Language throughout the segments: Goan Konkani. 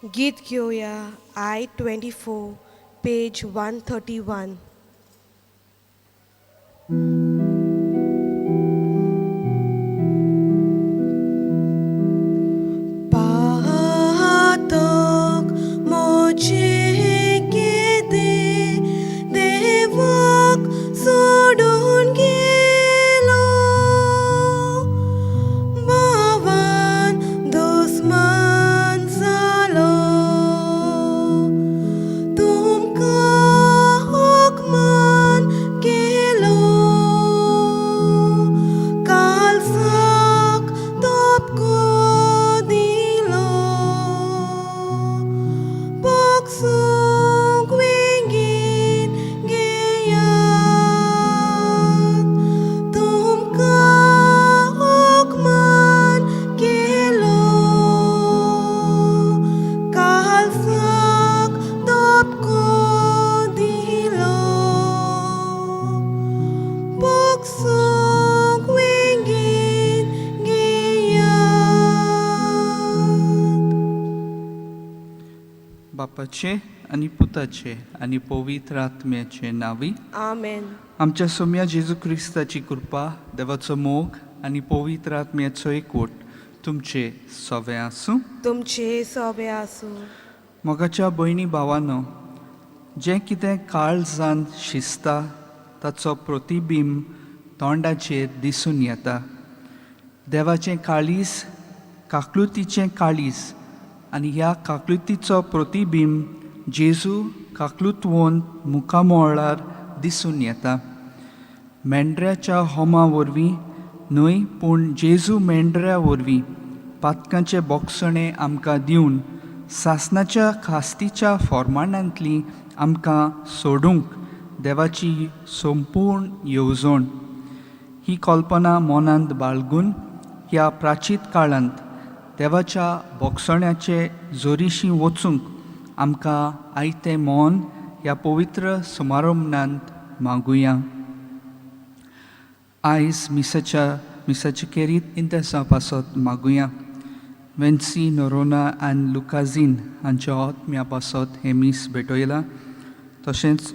गीत घेवया I 24 page 131. पातक म्हजें केदें देवाक सोडून गेलो, भावान दुस्मान जालो. तुमकां हुकमान केलो, कालसाक धपको दिलो, बोगसूंक वेंगेन घेयात. तुमकां हुकमान केलो, कालसाक धपको दिलो, बोगसूंक वेंगेन घेयात. बापाचे आनी पुताचे आनी पवित्र आत्म्याचे नांवी. आमेन. आमच्या सोम्या जेजू क्रिस्ताची कृपा, देवाचो मोग आनी पवित्र आत्म्याचो एकवट तुमचे सवे आसूं. तुमचे सोबे आसूं. मोगाच्या भयणी भावानो, जें कितें काळजान शिजता ताचो प्रतिबिंब तोंडाचेर दिसून येता. देवाचें काळीज काकलुतीचें काळीज आनी ह्या काकलुतीचो प्रतिबिंब जेजू काकलुतवोन मुखामळार दिसून येता. मेंढऱ्याच्या होमा वरवीं न्हय, पूण जेजू मेंढऱ्या वरवीं पातकांचें बोगसणें आमकां दिवन सासनाच्या खास्तीच्या फॉर्माणांतली आमकां सोडूंक देवाची संपूर्ण येवजण. ही कल्पना मनांत बाळगून ह्या प्राचीत काळांत देवाच्या बोगसण्याचे जोरीशी वचूंक आमकां आयतें मन ह्या पवित्र समारंभांत मागुया. आयज मिसाचे केरीत इंतेसां पासत मागुया. वेन्सी नोरोना आनी लुकाझीन हांच्या आत्म्या पासत हें मीस भेटयलां. तशेंच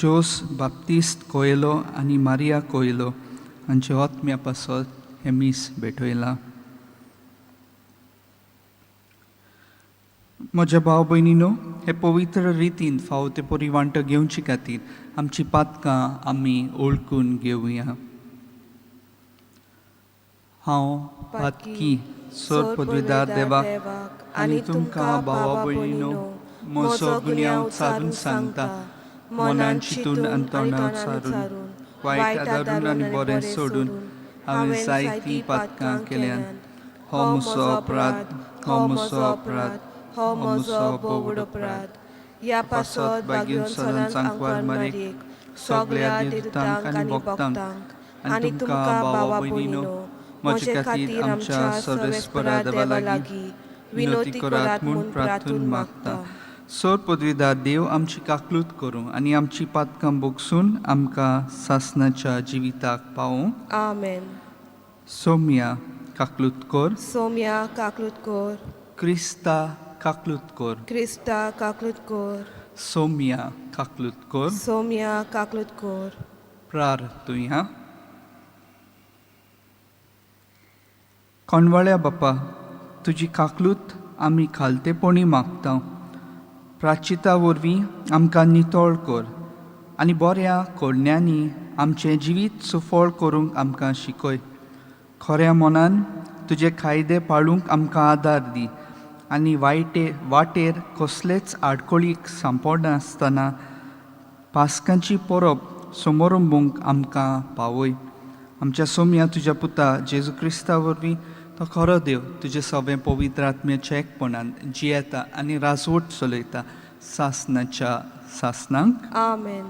जोस बाप्तिस्त कोयलो आनी मारिया कोयलो हांच्या आत्म्या पासत हें मीस भेटयलां. म्हज्या भाव भयणीनो, हे पवित्र रितीन फावो ते परी वांटो घेवचे खातीर आमची पातकां आमी ओळखून घेवया. हांव पातकी सोर पदवीदार देवाक आनी तुमकां भावा भयणीनो म्हजो गुन्यांव सारून सांगता. मनान चिंतून आनी तोंडान सारून, वायट आदारून आनी बरें सोडून हांवें जायतीं पातकां केल्यान. हो म्हजो अपराध, हो म्हजो अपराध, हो म्हजो भोव अपराध. ह्या पासत बागेवन सदांच आंकवार मारीक, सगळ्या देवतांक आनी भक्तांक आनी तुमकां भावा भयणीनो म्हजे खातीर आमच्या सर्वेस्परा देवा लागीं विनोती करात म्हूण प्रार्थून मागता. सोर पदवीदार देव आमची काकलूत करूं आनी आमची पातकां बोगसून आमकां सासनाच्या जिविताक पावूं. आमेन. सोम्या काकलूत कर. सोम्या काकलूत कर. क्रिस्ता काकलूत कर. क्रिस्ता काकलूत कर. सोम्या काकलूत कर. सोम्या काकलूत कर. प्रार्थुया. कोणवाळ्या बापा, तुजी काकलूत आमी खालतेपणी मागता. प्राचिता वरवीं आमकां नितळ कर आनी बऱ्या कोडण्यांनी आमचें जिवीत सुफळ करूंक आमकां शिकय. खऱ्या मनान तुजे कायदे पाळूंक आमकां आदार दी आनी वायटे वाटेर कसलेच आडखळीक सांपडनासतना पास्कांची परब समोरंबूंक आमकां पावय. आमच्या सोम्या तुज्या पुता जेजू क्रिस्ता वरवीं, तो खरो देव, तुजें सगळें पवित्र आत्म्याच्या एकपणान जियेता आनी राजवट चलयता सासनाच्या सासनांक. आमेन.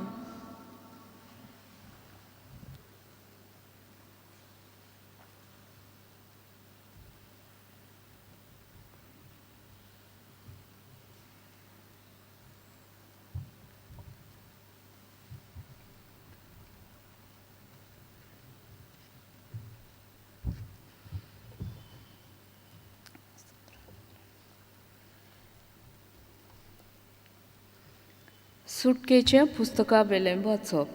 सुटकेच्या पुस्तका वेलें वाचप.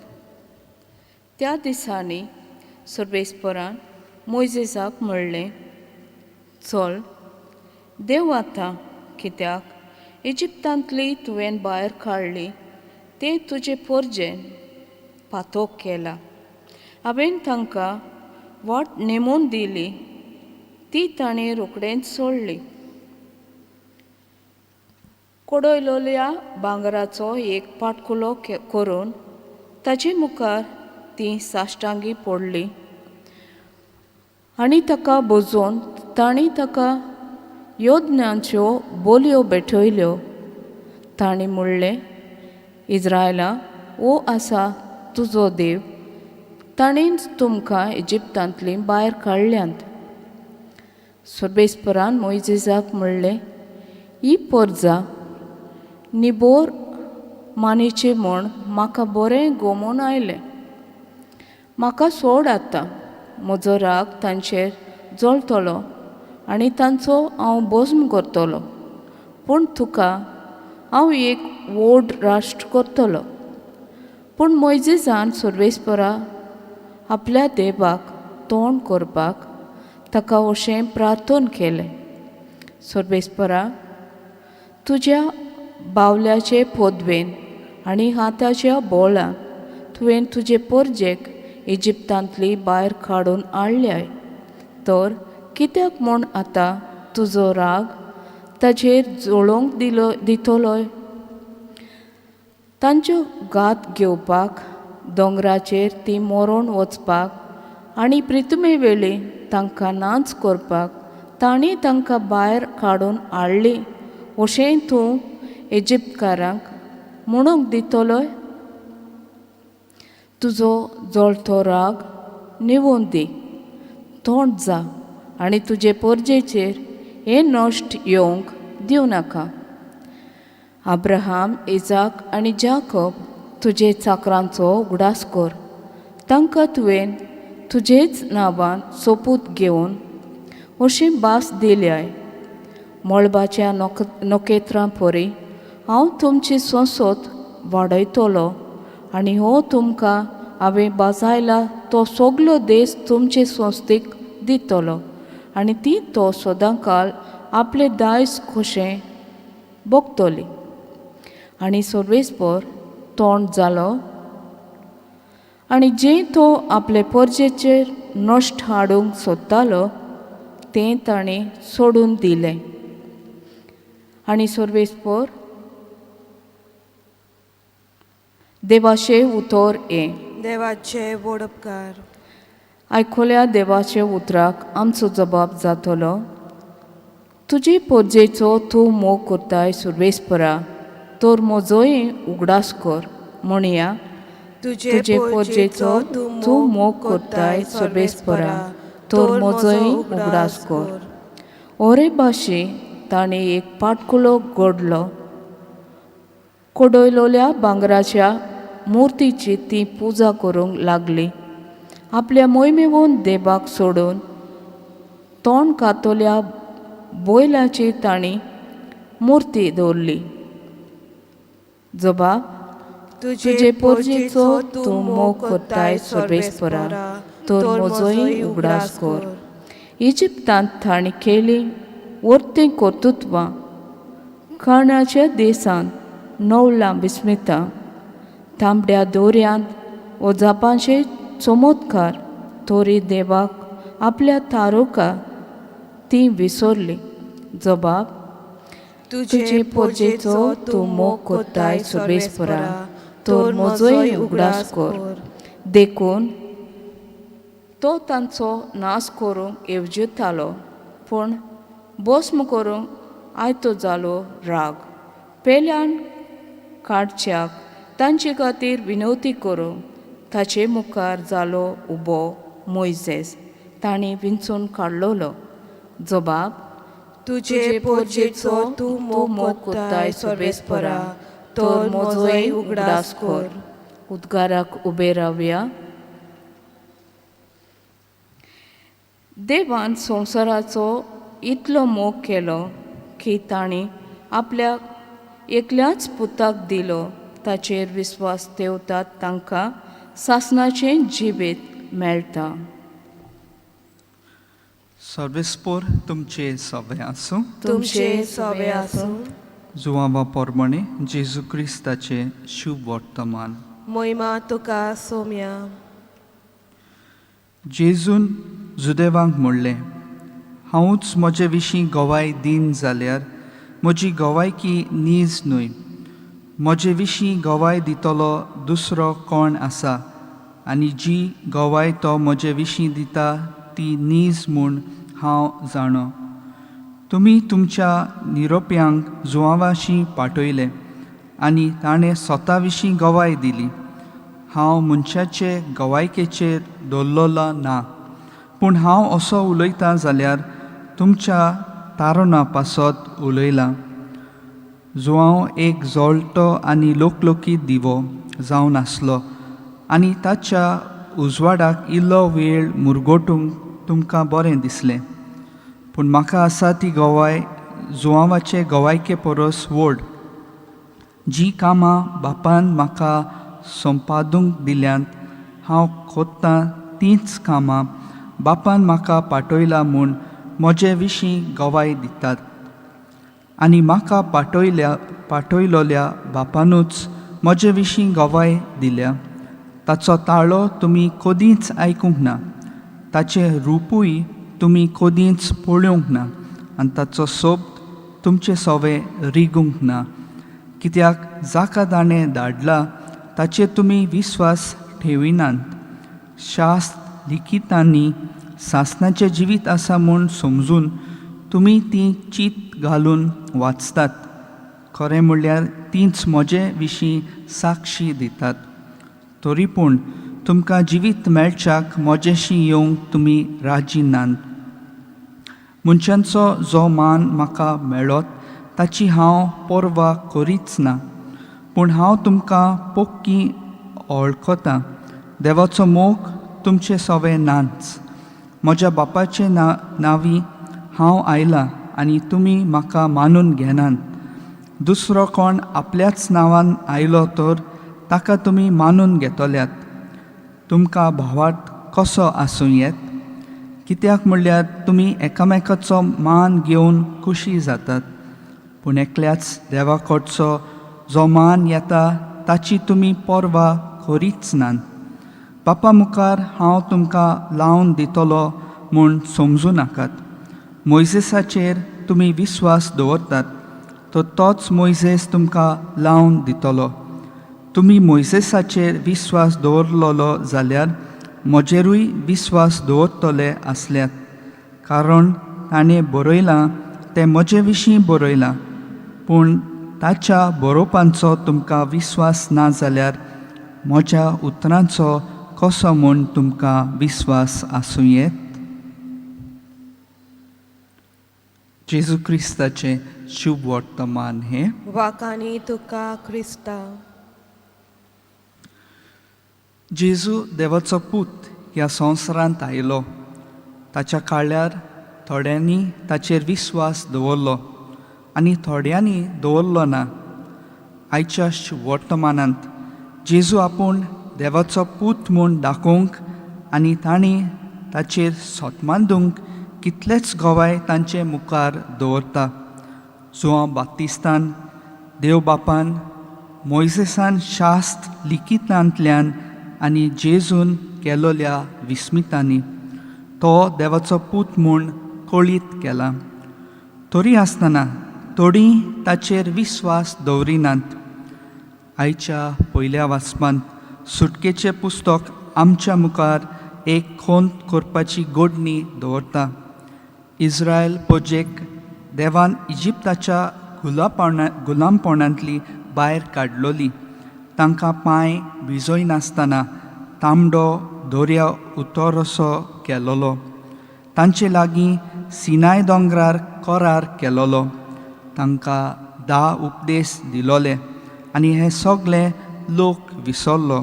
त्या दिसांनी सर्वेस्परान मोयजेसाक म्हणलें, चल देव आतां, कित्याक इजिप्तांतली तुवें भायर काडली तें तुजे पोरजेन पातोक केला. हांवें तांकां वाट नेमून दिली ती तांणी रोखडेंच सोडली. कोडयलोल्या भांगराचो एक पाटकुलो करून ताचे मुखार ती साश्टांगी पडली आनी ताका बोजोवन तांणी ताका योज्ञांच्यो बोलयो भेटयल्यो. तांणी म्हणलें, इज्रायला हो आसा तुजो देव, ताणेंच तुमकां इजिप्तांतली भायर काडल्यांत. सर्वेस्परान मोयजेसाक म्हणलें, ही पोरजा निबोर मानेचे म्हूण म्हाका बरें गोमून आयलें. म्हाका सोड आतां, म्हजो राग तांचेर जळटलो आनी तांचो हांव भस्म करतलो, पूण तुका हांव एक व्हड राष्ट्र करतलो. पूण मोयजेसान सर्वेस्परा आपल्या देवाक तोंड करपाक ताका अशें प्रार्थन केलें, सर्वेस्परा तुज्या बावल्याचे पदवेन आनी हाताच्या बोळान तुवें तुजे पोरजेक इजिप्तांतली भायर काडून हाडल्याय, तर कित्याक म्हूण आतां तुजो राग ताचेर जळोवंक दिलो दितलोय? तांच्यो घात घेवपाक दोंगराचेर ती मरोण वचपाक आनी प्रितुमे वेळी तांकां नाच करपाक तांणी तांकां भायर काडून हाडली अशें तूं इजिप्तकारांक म्हणूंक दितलोय? तुजो जळतो राग निवून दी, तोंड जा आनी तुजे पोरजेचेर हें नश्ट येवंक दिवं नाका. अब्राहम, इजाक आनी जाकब तुजे चाकरांचो उगडास कर, तांकां तुवें तुजेच नांवान सोपूत घेवन अशी भास दिल्याय, मळबाच्या नखेत्रां परी हांव तुमची संसद वाडयतलो आनी हो तुमकां हांवें बाजायला तो सगलो देश तुमचे संस्थेक दितलो आनी ती तो सदांकाल आपले दायज कशें भोगतली. आनी सर्वेस्पर तोंड जालो आनी जें तो आपले पोरजेचेर नश्ट हाडूंक सोदतालो तें ताणें सोडून दिलें. आनी सर्वेस्पर देवाचें उतर हें. देवाचे व्हड उपकार. आयकुल्या देवाचे उतराक आमचो जबाब जातलो. तुजे पोरजेचो तूं मोग करताय सर्वेस्परा, तर म्हजोय उगडास कर. म्हणया, तुजे पोरजेचो तूं मोग करताय सर्वेस्परा, तर म्हजोय उगडास कर. ओरे भाशे ताणें एक पाटकुलो घडलो. कोडयलोल्या भांगराच्या मुर्तीची ती पुजा करूंक लागली. आपल्या मोहिमेवन देवाक सोडून तोंड कातोल्या बैलाची तांणी मुर्ती दवरली. जबाब, तुजे पोरजेचो तूं मोग करताय सर्वेस्परा, तर म्हजोय उगडास कर. इजिप्तांत तांणी केली वर्तीं कर्तृत्वां, काणाच्या देशांत नवलां विस्मितां, तांबड्या दोऱ्यांत ओजापांचे चमत्कार, तोरी देवाक आपल्या तारुका ती विसरली. जबाब, तुजे पोरजेचो तूं मोग करताय सर्वेस्परा, तर म्हजोय उगडास कर. देखून तो तांचो नाश करूंक येवजतालो, पूण भस्म करूंक आयतो जालो राग. पेल्यान काडच्याक तांचे खातीर विनवती करूंक ताचे मुखार जालो उबो मोयजेस, तांणी विंचून काडलोलो. जबाब, तुजे पोरजेचो तूं मोग करताय सर्वेस्परा, तर म्हजोय उगडास कर. उद्गाराक उबे रावया. देवान संवसाराचो इतलो मोग केलो की तांणी आपल्या एकल्याच पुताक दिलो, ताचेर विस्वास ठेवतात तांकां सासणाचें जिवीत मेळटा. सर्वेस्पोर तुमचे सवे आसूं. तुमचे सोवे आसूं. जुवांवा पोरमणे जेजू क्रिस्ताचें शुभ वर्तमान. मोहिमा तुका सोम्या. जेजून जुदेवांक म्हणलें, हांवूच म्हजे विशीं गवाय दीन जाल्यार म्हजी गवायकी नीज न्हय. म्हजे विशीं गवाय दितलो दुसरो कोण आसा आनी जी गवाय तो म्हजे विशीं दिता ती नीज म्हूण हांव जाणो. तुमी तुमच्या निरोप्यांक जुवांवाशी पाठयले आनी ताणें स्वता विशीं गवाय दिली. हांव मनशाचे गवायकेचेर दवरलेलो ना, पूण हांव असो उलयतां जाल्यार तुमच्या तारुणा पासत उलयलां. जुवांव एक जळटो आनी लोकलोकी दिवो जावन आसलो आनी ताच्या उजवाडाक इल्लो वेळ मुरगोटूंक तुमकां बरें दिसलें. पूण म्हाका आसा ती गवाय जुवांवाचे गवायके परस व्हड. जी कामां बापान म्हाका संपादूंक दिल्यांत हांव कोत्तां तींच कामां बापान म्हाका पाठयला म्हूण म्हजे विशीं गवाय दितात. आनी म्हाका पाठयलोल्या बापानूच म्हजे विशीं गवाय दिल्या. ताचो ताळो तुमी कदींच आयकूंक ना, ताचें रुपूय तुमी कदींच पळोवंक ना आनी ताचो सोब्द तुमचे सोवे रिगूंक ना. कित्याक जाका ताणें धाडला ताचेर तुमी विस्वास ठेविनात. शास्त्र लिखितांनी सासणाचें जिवीत आसा म्हूण समजून तुमी ती चीत घालून वाचतात. खरें म्हणल्यार तींच म्हजे विशीं साक्षी दितात. तरी पूण तुमकां जिवीत मेळच्याक म्हजेशी येवंक तुमी राजी नात. मनशांचो जो मान म्हाका मेळत ताची हांव पर्वा करीच ना. पूण हांव तुमकां पोक्की वळखतां. देवाचो मोग तुमचे सवे नाच. म्हज्या बापाचे नांवी हांव आयलां आनी तुमी म्हाका मानून घेनात. दुसरो कोण आपल्याच नांवान आयलो तर ताका तुमी मानून घेतल्यात. तुमकां भावार्थ कसो आसूं येत? कित्याक म्हणल्यार तुमी एकामेकाचो मान घेवन खोशी जातात. पूण एकल्याच देवा कडचो जो मान येता ताची तुमी पर्वा करीच नात. बापा मुखार हांव तुमकां लावन दितलो म्हूण समजूं नाकात. मोयजेसाचेर तुमी विस्वास दवरतात तर तोच मोयजेस तुमकां लावन दितलो. तुमी मोयजेसाचेर विस्वास दवरलेलो जाल्यार म्हजेरूय विस्वास दवरतले आसल्यात, कारण ताणें बरयलां तें म्हजे विशीं बरयलां. पूण ताच्या बरोवपांचो तुमकां विस्वास ना जाल्यार म्हज्या उतरांचो कसो म्हूण तुमकां विस्वास आसूं येत? जेजू क्रिस्ताचें शुभ वर्तमान हें. वाकानी तुका क्रिस्ता. जेजू देवाचो पूत ह्या संवसारांत आयलो. ताच्या काळार थोड्यांनी ताचेर विस्वास दवरलो आनी थोड्यांनी दवरलो ना. आयच्या वर्तमानांत जेजू आपूण देवाचो पूत म्हूण दाखोवंक आनी तांणी ताचेर सोतमांदूंक कितलेच गवाय तांचे मुखार दवरता. जुवांव बाप्तिस्तान, देव बापान, मोयजेसान शास्त्र लिखितांतल्यान आनी जेजून केलोल्या विस्मितांनी तो देवाचो पूत म्हूण कळीत केला. तरी आसतना थोडीं ताचेर विस्वास दवरिनात. आयच्या पयल्या वाचपांत सुटकेचें पुस्तक आमच्या मुखार एक खोंत करपाची गोडणी दवरता. इस्रायल पोजेक देवान इजिप्ताच्या गुलामपणांतली भायर काडलोली. तांकां पांय भिजयनासतना तांबडो दर्या उतरसो केलोलो. तांचे लागीं सिनाय दोंगरार करार केलोलो. तांकां 10 उपदेश दिलोले आनी हे सगळे लोक विसरलो.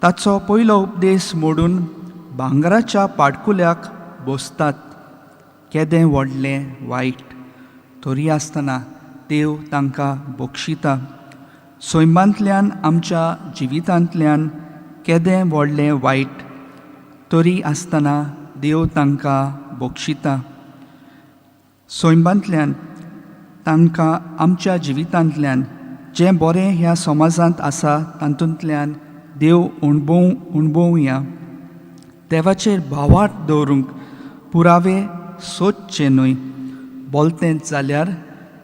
ताचो पयलो उपदेश मोडून भांगराच्या पाडकुल्याक बसतात. केदें व्हडलें वायट, तरी आसतना देव तांकां बक्षिता. सैमांतल्यान आमच्या जिवितांतल्यान केदें व्हडलें वायट तरी आसतना देव तांकां बक्षिता. सैमांतल्यान तांकां आमच्या जिवितांतल्यान जें बरें ह्या समाजांत आसा तातूंतल्यान देव अणभवया. देवाचेर भावार्थ दवरूंक पुरावे सोदचे न्हय. बोलतेंच जाल्यार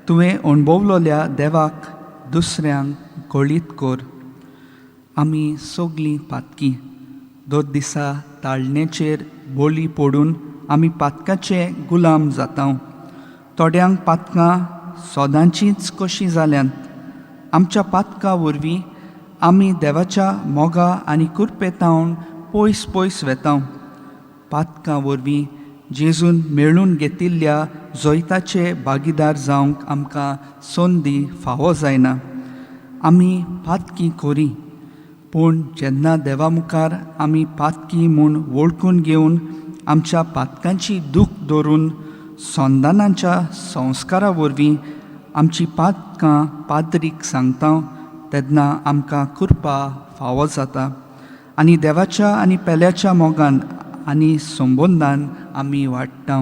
तुवें अणभवलोल्या देवाक दुसऱ्यांक कळीत कर. आमी सगलीं पातकी. दर दिसा ताळणेचेर बोली पडून आमी पातकाचे गुलाम जाता. थोड्यांक पातकां सदांचीच कशीं जाल्यांत. आमच्या पातकां वरवीं आमी देवाच्या मोगा आनी कुरपेतावन पयस पयस वेता. पातकां वरवीं जेजून मेळून घेतिल्ल्या जैताचे भागीदार जावंक आमकां संदी फावो जायना. आमी पातकी करी, पूण जेन्ना देवा मुखार आमी पातकी म्हूण वळखून घेवन आमच्या पातकांची दूख धरून संदानाच्या संस्कारा वरवीं आमची पातकां पाद्रीक सांगता तेन्ना आमकां कृपा फावो जाता आनी देवाच्या आनी पेल्याच्या मोगान आनी संबंदान आमी वाडटा.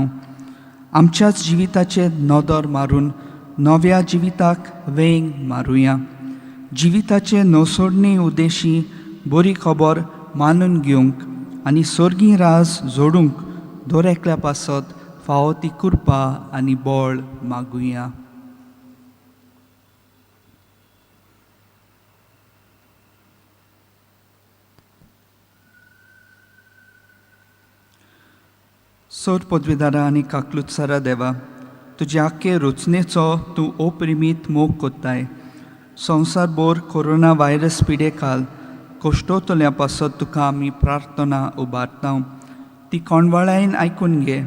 आमच्याच जिविताचेर नदर मारून नव्या जिविताक वेंग मारुया. जिविताचे नवसोडणी उद्देशी बरी खबर मानून घेवंक आनी सर्गी राज जोडूंक दर एकल्या पासत फावो ती कृपा आनी बळ मागुया. सोर पदवीदारा आनी काकलुत्सारा देवा, तुजे आख्खे रचनेचो तूं अपरिमीत मोग कोत्ताय. संवसारभर कोरोना व्हायरस पिडे खाल कश्टोतल्या पासत तुका आमी प्रार्थना उबारता. ती कोणवाळायन आयकून घे.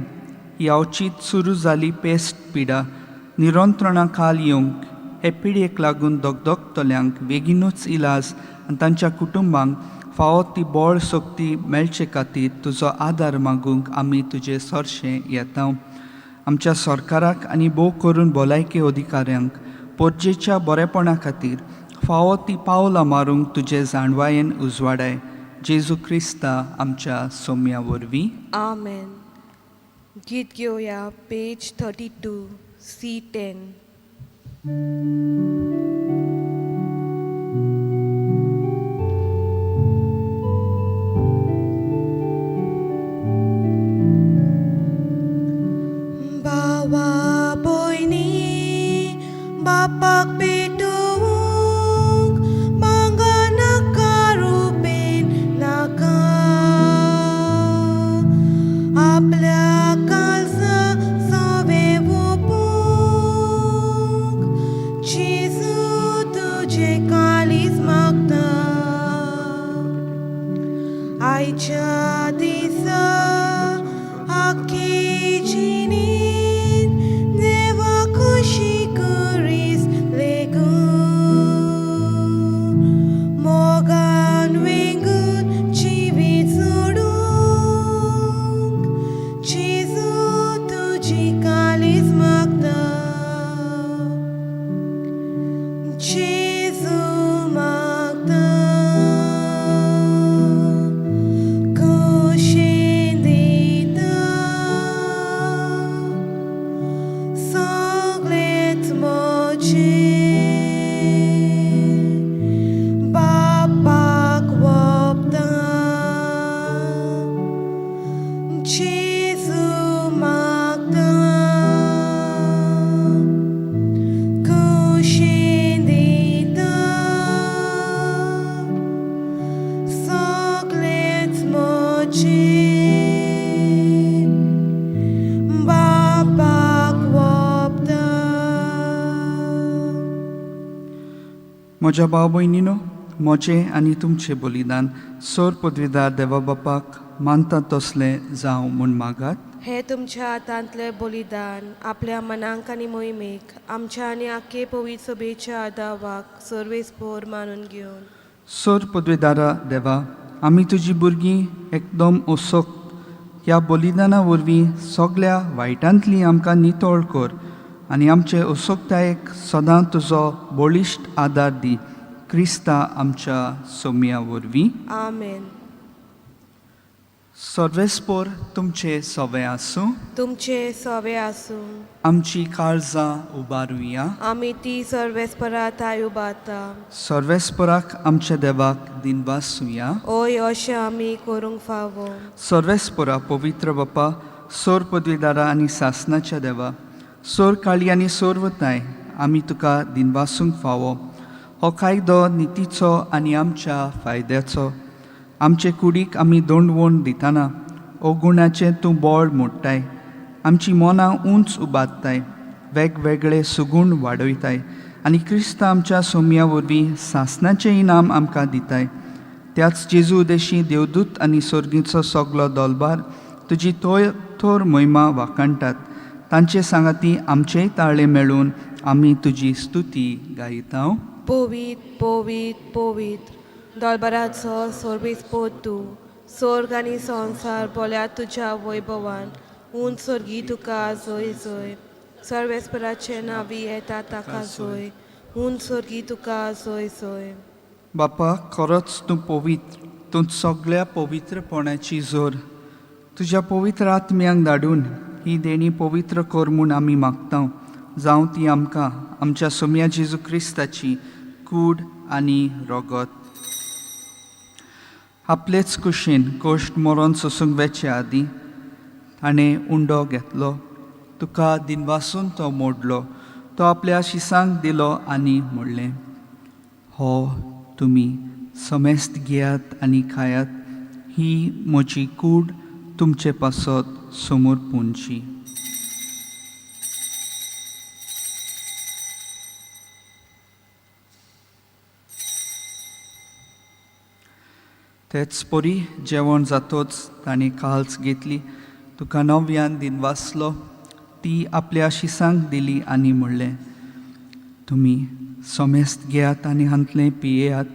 ही अवचीत सुरू जाली पेस्ट पिडा निरंत्रणा खाल येवंक हे पिडयेक लागून दगदगतल्यांक बेगीनूच इलाज आनी तांच्या कुटुंबांक फावो ती बळ शक्ती मेळचे खातीर तुजो आदार मागूंक आमी तुजे सरशें येता. आमच्या सरकाराक आनी भोव करून भलायकी अधिकाऱ्यांक पोरजेच्या बरेपणा खातीर फावो ती पावलां मारूंक तुजे जाणवायेन उजवाडाय. जेजू क्रिस्ता आमच्या सोम्या वरवीं. आमेन. गीत घेवया पेज 32 C10. बाबा भयणी बापाक पेटोवंक मांगा नाका रुपेन नाका, आपल्या काळजा सवे वोपूंक जेजू तुजे कालीज मागता. आयच्या दिसा आख्खे जिणेंत देवा खोशी करीस लेगून मोगान वेंगून जिवीत सोडूंक जेजू तुजी कालीज मागता. जेजू मागता खोशेन दिता सगळेंच म्हजें बापाक वपता. जेजू मागता खोशेन दिता सगळेंच म्हजें बापाक वपता. म्हज्या भाव भयणीनो, म्हजें आनी तुमचें बलिदान सोर पदवीदार देवा बापाक मानता तसलें जावं म्हूण मागात. हे तुमच्या हातांतलें बलिदान आपल्या मनांक आनी मोहिमेक आमच्या आनी आख्खे पवित्र सभेच्या आदावाक सर्वेस्पोर मानून घेवन. सोर पदवीदारा देवा, आमी तुजी भुरगीं एकदम असक्त. ह्या बलिदाना वरवीं सगल्या वायटांतली आमकां नितळ कर आनी आमचे असक्तायेक सदां तुजो बळिश्ट आदार दी. क्रिस्ता आमच्या सोम्या वरवीं. आमेन. सर्वेस्पोर तुमचे सवे आसूं. तुमचे सवे आसूं. आमची काळजां उबारुया. आमी ती सर्वेस्परा थाय उबारता. सर्वेस्पराक आमच्या देवाक दिनवासुया. ओय, अशें आमी करूंक फावो. सर्वेस्परा, पवित्र बापा, सोर पदवीदारा आनी सासनाच्या देवा, सोर काळी आनी सोरवताय, आमी तुका दिनवासूंक फावो. हो कायदो नितीचो आनी आमच्या फायद्याचो. आमचे कुडीक आमी दोंडवण दितना अगुणाचें तूं बळ मोडटाय, आमची मनां उंच उबारताय, वेगवेगळे सुगूण वाडयताय आनी क्रिस्त आमच्या सोम्या वरवीं सासनाचें इनाम आमकां दिताय. त्याच जेजू उदेशी देवदूत आनी सर्गीचो सगलो दोलबार तुजी थोर थोर महिमा वाखाणटात. तांचे सांगाती आमचेय ताळे मेळून आमी तुजी स्तुती गायता. पवीत पवीत पवीत दोलबराचो सोर्बीस तूं, स्वर्ग आनी संवसार बोल्या तुज्या वैभवान. उंच स्वर्गी तुका जोय जोय. सर्वेस्पराचे नांवी येता ताका जोय. उंच स्वर्गी तुका जोय जोय. बापा, खरोच तूं पवित्र, तूं सगळ्या पवित्रपणाची जोर. तुज्या पवित्र आत्म्यांक धाडून ही देणी पवित्र कर म्हूण आमी मागता, जावं ती आमकां आमच्या सोम्या जेजू क्रिस्ताची कूड आनी रगत. आपलेच कुशीन कोश्ट मरोन सोसूंक वेचे आदीं ताणें उंडो घेतलो, तुका दिनवासून तो मोडलो, तो आपल्या शिसांक दिलो आनी म्हणलें, हो तुमी समेस्त घेयात आनी खायात, ही म्हजी कूड तुमचे पासत समोर पुंची. तेच परी जेवण जातोच ताणें काल्स घेतली, तुका नव्यान दिनवासलो, ती आपल्या शिसांक दिली आनी म्हणलें, तुमी समेस्त घेयात आनी हांतलें पियेयात,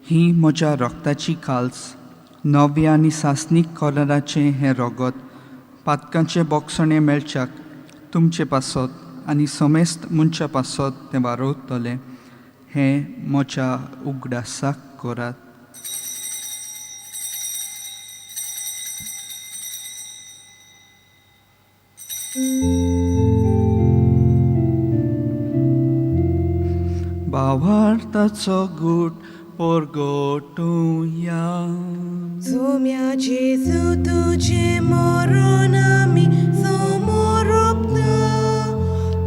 ही म्हज्या रक्ताची काल्स, नव्या आनी सासणीक कलराचें हें रगत पातकांचें बोगसणें मेळच्याक तुमचे पासत आनी समेस्त मनशा पासत तें वारवतलें. हें म्हज्या उगडासाक करात. भावार्थाचो गूट परगटुया. सोम्या जेजू तुजें मरण आमी समोरपता,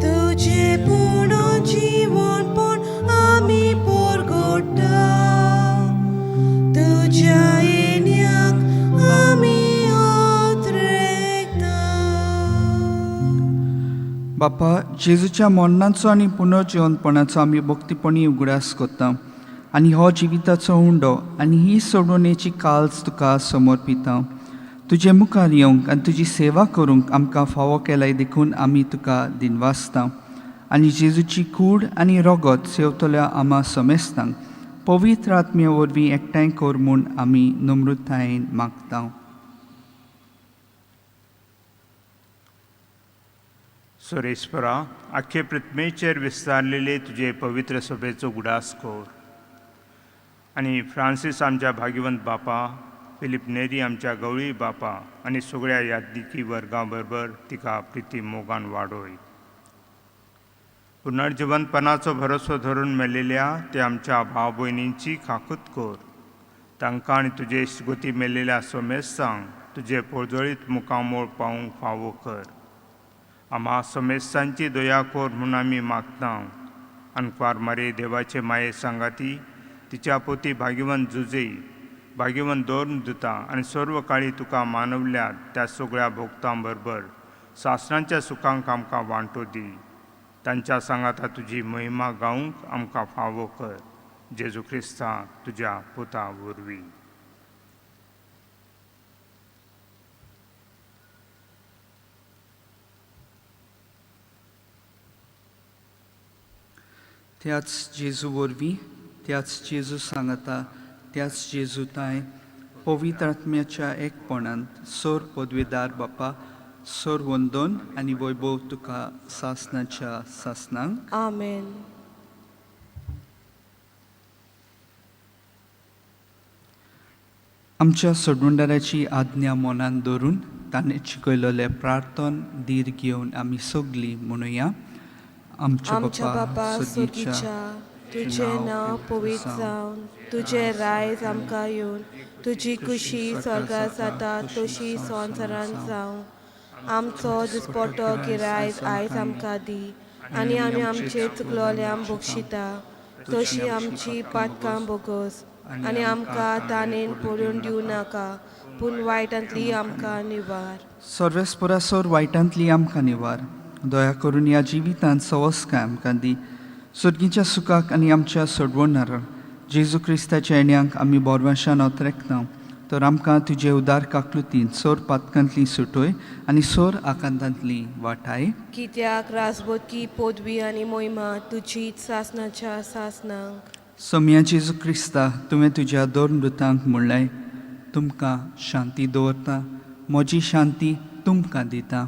तुजें पूर्ण जिवनपण आमी परगटा, तुज्या येण्याक आमी अत्रेकता. बापा, जेजूच्या मरणाचो आनी पुनर्जिवनपणाचो आमी भक्तीपणी उगडास करता आनी हो जिविताचो उंडो आनी ही सोडवणेची काल्स तुका समर्पिता. तुजे मुखार येवंक आनी तुजी सेवा करूंक आमकां फावो केलाय देखून आमी तुका दिनवासता आनी जेजूची कूड आनी रगत सेवतल्या आमा समेस्तांक पवित्र आत्म्या वरवीं एकठांय कर म्हूण आमी नम्रतायेन मागता. सुरेश्वरा, आख्खे पृथ्वीचेर विस्तारलेले तुजे पवित्र सभेचो उगडास कर आनी फ्रांसीस आमच्या भाग्यवंत बापा, फिलीप नेरी आमच्या गवळी बापा आनी सगळ्या यादनिकी वर्गां बरोबर तिका प्रिती मोगान वाडोय. पुनर्जिवंतपणाचो भरोसो धरून मेलेल्या ते आमच्या भाव भयणींची खाकूत कर. तांकां आनी तुजे इश्टगोती मेलेल्या सोमेस्तांक तुजे पोळजळीत मुखामोळ पावूंक फावो कर. आम्हा समेस्तांची दया कर म्हूण आमी मागता. अनक्वार मारे देवाचे माये सांगाती तिच्या पोती भाग्यवंत जुजे भाग्यवंत दवरून दिता आनी सर्व काळी तुका मानवल्यात त्या सगळ्या भोगतां बरोबर सासणांच्या सुखांक आमकां वांटो दी. तांच्या सांगाता तुजी महिमा गावंक आमकां फावो कर. जेजू क्रिस्ता तुज्या पुता वरवीं. त्याच जेजू वरवीं, त्याच जेजू सांगता, त्याच जेजू ताय पवित्र आत्म्याच्या एकपणांत सोर पदवेदार बापा, सोर वंदन आनी वैभव तुका सासनाच्या सासनांक. आमेन. आमच्या सोडवणदाराची आज्ञा मनान दवरून ताणें शिकयलेलें प्रार्थन धीर घेवन आमी सगलीं म्हणुया. आमच्या आमच्या बापा सोगीच्या, तुजें नांव पवित्र जावन, तुजें रायज आमकां येवन, तुजी खुशी स्वर्गार जाता तशी संवसारांत जावं. आमचो दिसपटो गिरायज आयज आमकां दी, आनी आमी आमचे चुकलोल्यांक बक्षिता तशी आमची पातकां बोगस, आनी आमकां ताणेन पडून दिवं नाका, पूण वायटांतली आमकां निवार. सर्वेस्परासोर वायटांतली आमकां निवार. दया करून ह्या जिवितांत सवस्काय आमकां दी. सुर्गीच्या सुखाक आनी आमच्या सोडवणारा जेजू क्रिस्ताच्या येण्यांक आमी बोरवाशान अत्रेकता. तर आमकां तुजे उदार काकलुतीन सोर पातकांतली सुटोय आनी सोर आकांतांतली वाटाय. कित्याक राजबोधकी पदवी आनी मोहिमा तुजीच सासनाच्या सासनांक. सोम्या जेजू क्रिस्ता, तुवें तुज्या दोन मृतांक म्हणलें, तुमकां शांती दवरता, म्हजी शांती तुमकां दिता.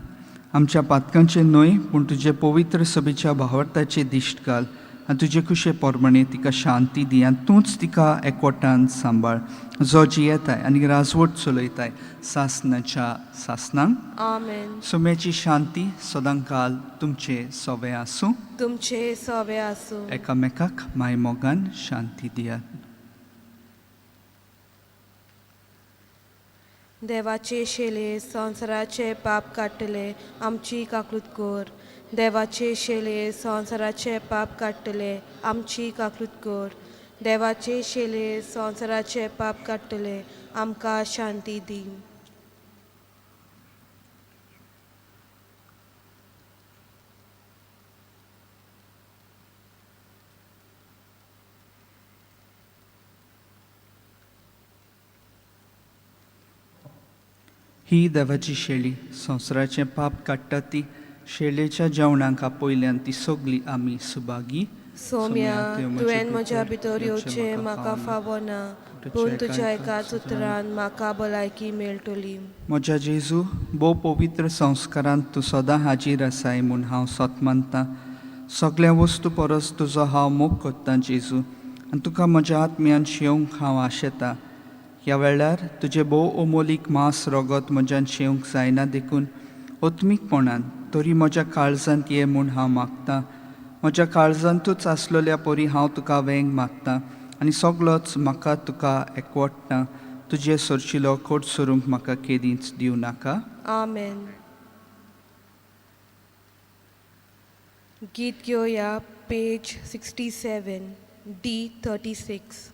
आमच्या पातकांचे न्हय पूण तुजे पवित्र सभेच्या भावार्थाचे दिश्ट घाल आनी तुजे कुशे प्रमाणे तिका शांती दी आनी तूंच तिका एकवटान सांबाळ, जो जियेताय आनी राजवट चलयताय सासनाच्या सासनांक. आमेन. सोम्याची शांती सदांकाल तुमचे सोवे आसूं. तुमचे सोवे आसूं. एकामेकाक मायमोगान शांती दियात. देवाचे शेले संवसाराचे पाप काडटले, आमची काकूत कर. देवाचे शेले संवसाराचे पाप काडटले, आमची काकूत कर. देवाचे शेले संवसाराचे पाप काडटले, आमकां शांती दी. ही देवाची शेळी संवसाराचें पाप काडटा ती शेळेच्या जेवणाक आपयल्यान ती सगली आमी सुभागी. सोम्या, तुवें म्हज्या भितर येवचें म्हाका फावो ना, पूण तुज्या एकाच उतरान म्हाका भलायकी मेळटली. म्हज्या जेजू, भोव पवित्र संस्कारांत तूं सदां हाजीर आसाय म्हूण हांव सत मानतां. सगल्या वस्तू परस तुजो हांव मोग कोत्तां जेजू, आनी तुका म्हज्या आत्म्यान शेवंक हांव आशेतां. ह्या वेळार तुजें भोव अमोलीक मांस रगत म्हज्यान शेवंक जायना देखून आत्मीकपणान तरी म्हज्या काळजांत ये म्हूण हांव मागतां. म्हज्या काळजांतूच आसलेल्या परी हांव तुका वेंग मागतां आनी सगलोच म्हाका तुका एकवटना. तुजे सरशिलो कोट सरूंक म्हाका केदींच दिवं नाका. आमेन. गीत घेवया पेज 67 D 36.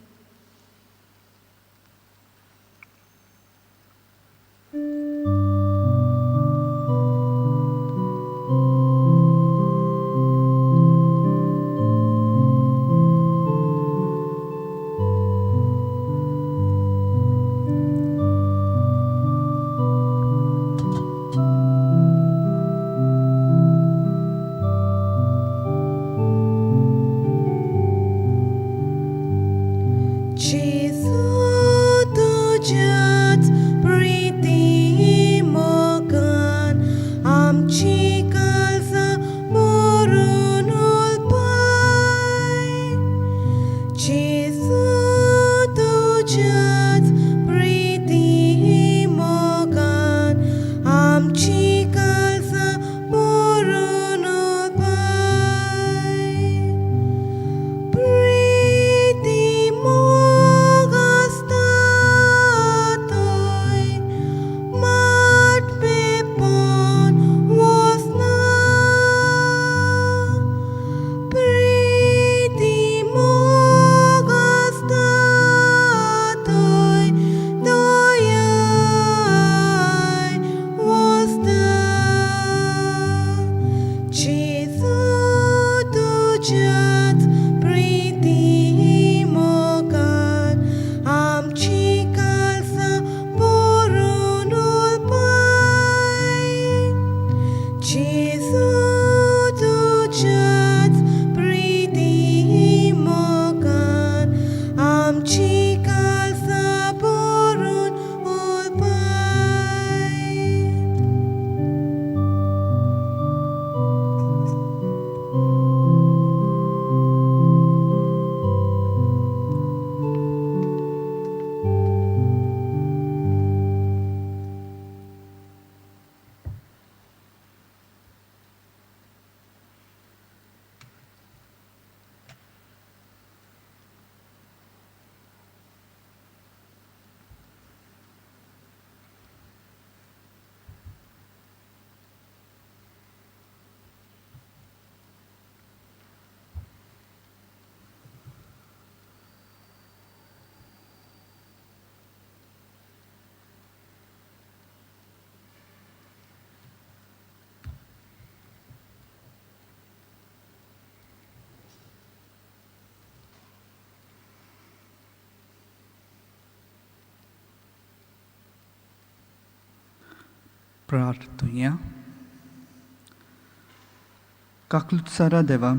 प्रार्थुया. काकलुत्सारा देवा,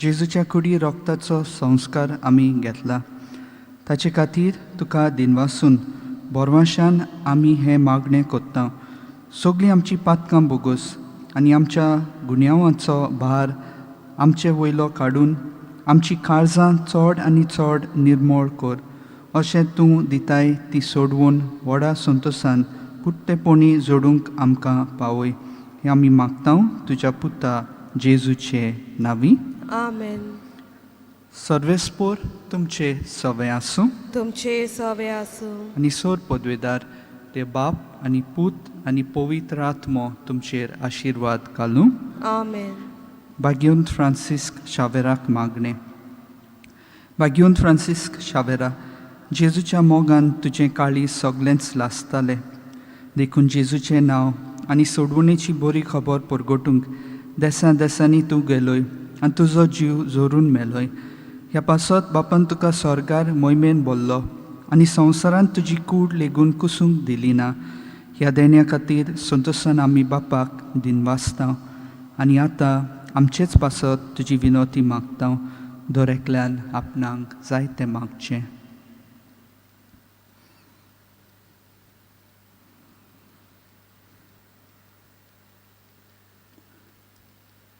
जेजूच्या कुडी रोगताचो संस्कार आमी घेतला, ताचे खातीर तुका दिनवासून बोरवाशान आमी हें मागणें कोत्ता. सगळीं आमची पातकां बोगोस आनी आमच्या गुन्यांवाचो भार आमचे वयलो काडून आमची काळजां चड आनी चड निर्मळ कर. अशें तूं दिताय ती सोडवून व्हडा संतोसान कुट्टेपणी जोडूंक आमकां पावय, हें आमी मागता तुज्या पुता जेजूचे नांवी. आमेन. सर्वेस्पोर तुमचे सवे आसूं. तुमचे सवे आसूं. आनी सोर पदवेदार ते बाप आनी पूत आनी पवित्र आत्मो तुमचेर आशिर्वाद घालूं. आमेन. भाग्यवंत फ्रांसिस्क शावेराक मागणें. भाग्यवंत फ्रांसिस्क शावेरा, जेजूच्या मोगान तुजें काळीज सगळेंच लासतालें, देखून जेजूचें नांव आनी सोडवणेची बरी खबर परगटूंक देसां देसांनी तूं गेलोय आनी तुजो जीव जोरून मेलोय. ह्या पासत बापान तुका स्वर्गार मोहिमेन बोल्लो आनी संवसारांत तुजी कूड लेगून कुसूंक दिली ना. ह्या देण्या खातीर संतोसान आमी बापाक दिनवासता आनी आतां आमचेच पासत तुजी विनोती मागता. दर एकल्यान आपणाक जाय तें मागचें.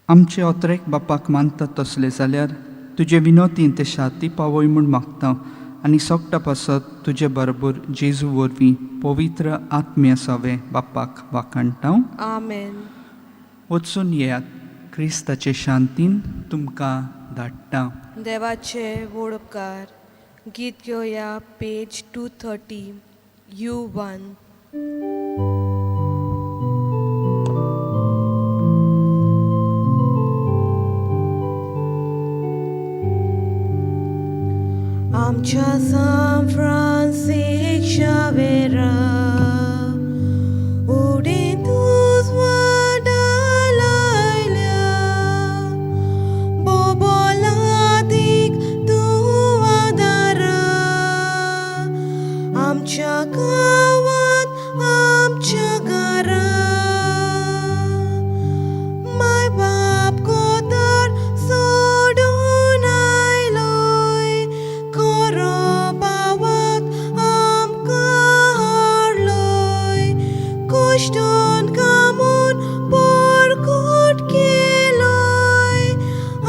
आमचे अत्रेक बापाक मानता तसले जाल्यार तुजे विनोतीन ते शाती पावय म्हूण मागता आनी सोगटा पासत तुजे बरोबर जेजू वरवीं पवित्र आत्म्या सवे बापाक वाखाणटा. आमेन. वचून येयात, क्रिस्ताचे शांतीन तुमकां धाडटा. देवाचे व्हड उपकार. गीत घेवया पेज 230 U1. आमच्या सान फ्रांसीस शावेरा, उडीन तूं लायल्या, बोबोलादीक तूं आदारा, आमच्या गांवांत आमच्या घरा. माय बाप कोतर सोडून आयलोय, खरो भावाक आमकां हाडलोय, कश्टून कामून पोरकूट केलोय,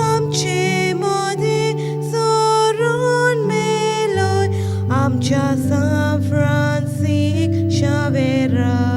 आमचे मदीं सोरून मेलोय. आमच्या सान फ्रांसीस शावेरा.